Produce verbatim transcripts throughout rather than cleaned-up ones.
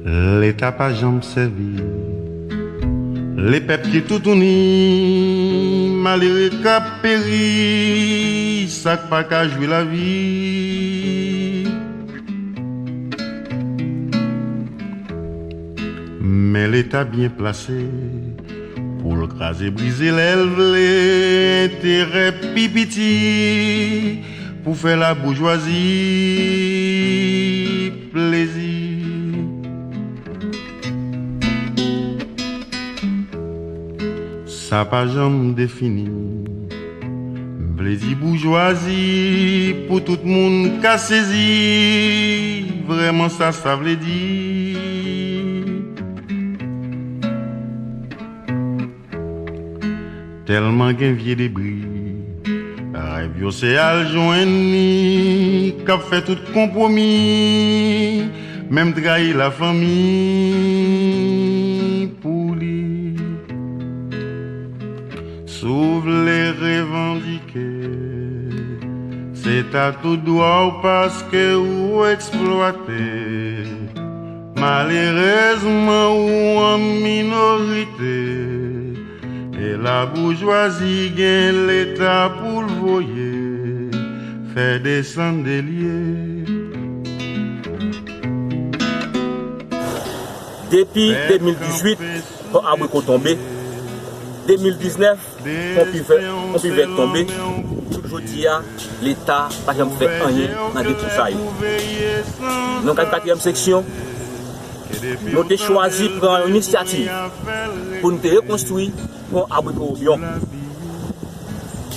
Leta pa janm sèvi. Lepèp ki toutouni, malere k ap peri, sa k pa ka jwi lavi. Men Leta byen plase pou l kraze brize lè l vle, enterè pi piti pou fè laboujwazi plezi. Sa pa janm defini. M vle di boujwazi pou tout moun ka sezi vrèman sa sa vle di. Tèlman gen vye debri, rèv yo se al jwenn li k ap fè tout konpwomi, menm trayi lafanmi pou li. Si w vle revandike, se ta tout dwa w paske ou eksplwate. Malerezman, ou an minorite. E laboujwazi gen Leta pou l voye fè desann delye. Depi de mil dizuit, pon Abriko tonbe. De mil diznèf, pon Pivè, pon Pivè tonbe. Jouk jodi a, Leta pa janm fè anyen nan de pon sa yo. Nou, katriyèm seksyon, nou te chwazi pran yon inisyativ pou nou te rekonstwi pon Abriko Wobyon.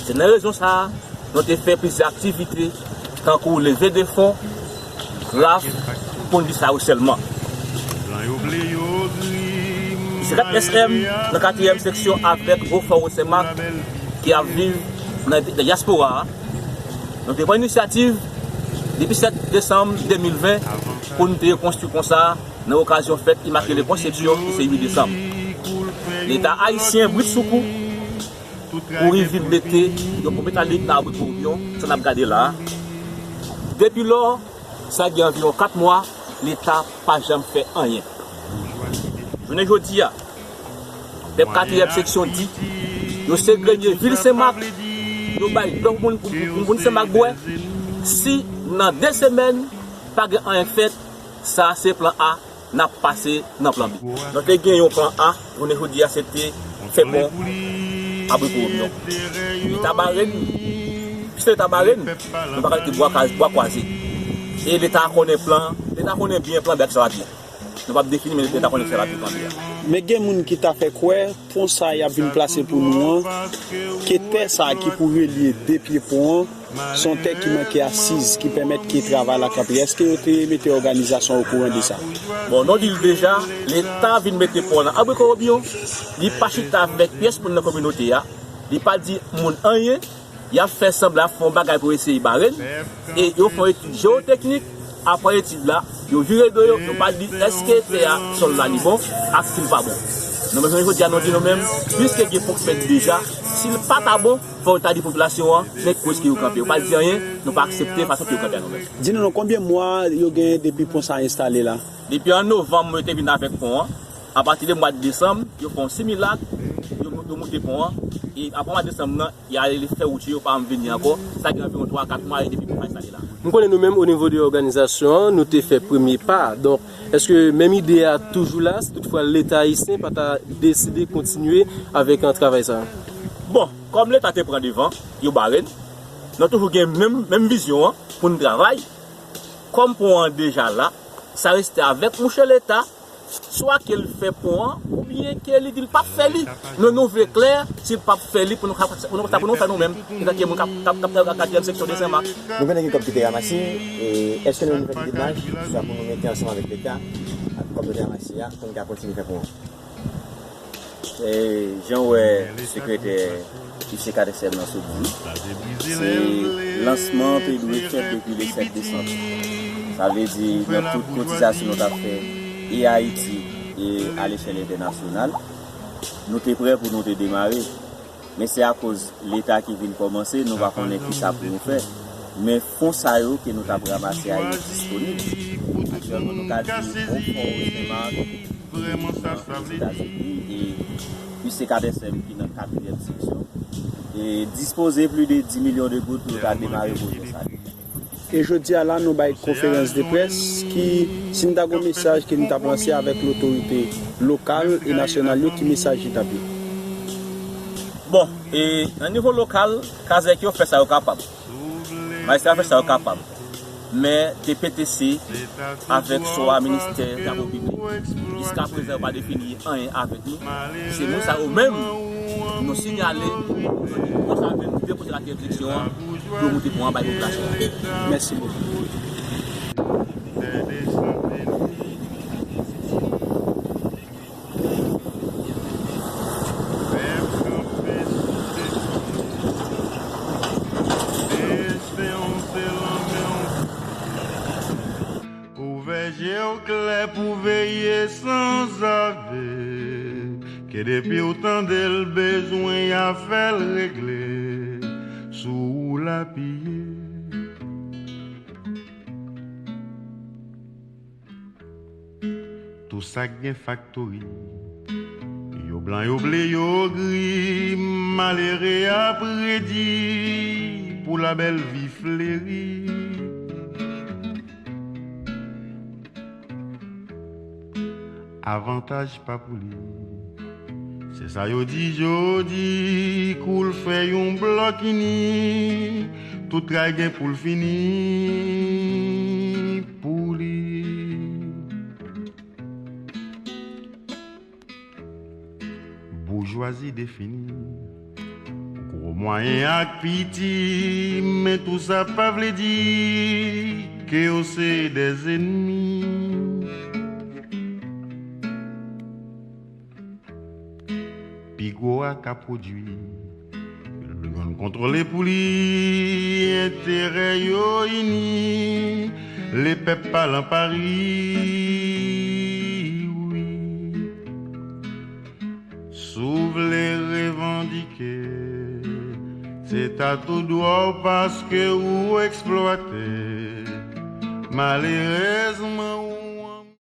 Se nan rezon sa a, nou te fè plizyè aktivite, tankou leve de fon, raf, pou n di sa yo sèlman. Se kat S M nan katriyèm seksyon avèk Gwo Fò Wo Senmak ki ap viv nan dyaspora a. Nou te pran inisyativ depi sèt desanm de mil ven pou n te rekonstwi pon sa a nan okazyon fèt Imakile Konsepsyon ki se uit desanm. Leta ayisyen brit sou kou pou rive mete yon pon metalik nan Abriko Wobyon, sa n ap gade la a. Depi lò, sa gen anviwon kat mwa, Leta pa janm fè anyen. Jounen jodi a, pèp katriyèm seksyon di, yo segrenye vil Senmak, yo bay dlo pou moun, pou, pou moun Senmak bwè. Si nan de semèn, pa gen anyen k fèt, sa se plan A, n ap pase nan plan B. Nou te gen yon plan A, jounen jodi a se te fè pon Abriko Wobyon. Leta bare n, piske Leta bare n, nou pa ka rete bwa ka-, bwa kwaze. E Leta konnen plan, Leta konnen byen plan B a ki sa l ap ye. Nou p ap defini, men Leta konnen ki sa l ap ye plan B a. Men gen moun ki ta fè kwè pon sa y ap vin plase pou nou an, ke tè sa ki pou relye de pye pon an, se yon tè ki manke asiz, ki pèmèt ke travay la kanpe. Èske yo te mete òganizasyon an okouran de sa? Bon, nou di l deja, Leta vin mete pon nan Abriko Wobyon, li pa chita avèk pyès moun nan kominote a, li pa di moun anyen, y ap fè sanblan y ap fè yon bagay pou eseye bare n, e yo fè yon etid jewoteknik, apre etid la, yo vire do yo, yo pa di èske tè a, sòl la li bon, ak si l pa bon. Nou menm, jodi a, nou di nou menm, piske gen pon k fèt deja, si l pa ta bon, fò yo ta di popilasyon an, men kote ke yo kanpe. Yo pa di anyen, nou pa aksepte fason ke yo kanpe a nou menm. Di nou non, konbyen mwa yo genyen depi pon sa a enstale la? Depi an novanm, yo te vin avèk pon an. Apati de mwa desanm, yo fè yon similak, yo, yo moute pon an. E apre mwa desanm nan, y ale fè wout yo, yo pa janm vini ankò. Sa gen anviwon twa, kat mwa e depi pon sa a enstale la. M konnen nou menm, o nivo de òganizasyon an, nou te fè premye pa. Donk, èske menm ide a toujou la, si toutfwa Leta ayisyen pa ta deside kontinye avèk, an, travay sa a? Bon, kòm Leta te pran devan, yo bare n. Nou toujou gen menm, menm vizyon an pou n travay. Kòm pon an deja la, sa reste avèk mouche Leta, swa ke l fè pon an, oubyen ke li di l p ap fè li. Men nou vle klè, si l p ap fè li, pou nou ka, pou nou, pou nou fè nou menm, antanke moun k ap, k ap, k ap travay nan katriyèm seksyon de Senmak. Nou konnen gen kòb ki te ranmase, e èske nou menm nou fè ti demach, swa pou nou mete ansanm avèk Leta, ak kòb nou te ranmase a, pou nou ka kontinye fè pon an? E jan w wè sekretè U C K S M nan sot di, se lansman an te dwe fèt depi le sèt desanm. Sa vle di, nan tout kotizasyon nou t ap fè, e Ayiti, e alechèl entènasyonal, nou te prè pou nou te demare. Men se akoz Leta ki vin kòmanse, nou pa konnen kisa pou nou fè. Men fon sa yo ke nou t ap ranmase a yo disponib. Aktyèlman, nou ka di Beaufort, Saint-Marc, Ozetazini, e Usyk Carter Sam ki nan katriyèm seksyon. E dispoze plis de dis milyon de goud pou yo ka demare pwojè sa yo. E jodi a la, nou bay konferans de près ki, si n ta gon mesaj ke n t ap lanse avèk lotorite lokal e nasyonal yo, ki mesaj li t ap ye? Bon, e nan nivo lokal, kazèk yo fè sa yo kapab. Majistra fè sa yo kapab. Men T P T C avèk S O A, Ministè Travo Piblik, jiskaprezan yo pa defini anyen avèk nou. Se moun sa yo menm nou sinyale, nou di, bon, sa vle nou depoze katriyèm seksyon an, pou yo moute pon an bay popilasyon an. Mèsi bokou. Pèp kanpe sou de pye. Desten w se lanmè w. Ouvè je w klè pou veye sanzave. Ke depi w tande l bezwen afè l regle. Sou ou l apiye. Tou sa k gen faktori, yo blan, yo ble, yo gri, malere a predi pou labèl vi fleri. Avantaj pa pou li. Se sa yo di jodi, kou l fè yon blòk ini, tout tray gen pou l fini pou li. Boujwazi defini, gwo mwayen ak piti, men tou sa pa vle di ke yo se dè zènmi. Pi gwo a ka pwodui. Youn kontwole pou li, enterè yo ini, lepèp pa lan pari, wi. Si w vle revandike, se ta tou dwa w paske ou eksplwate. Malerezman, ou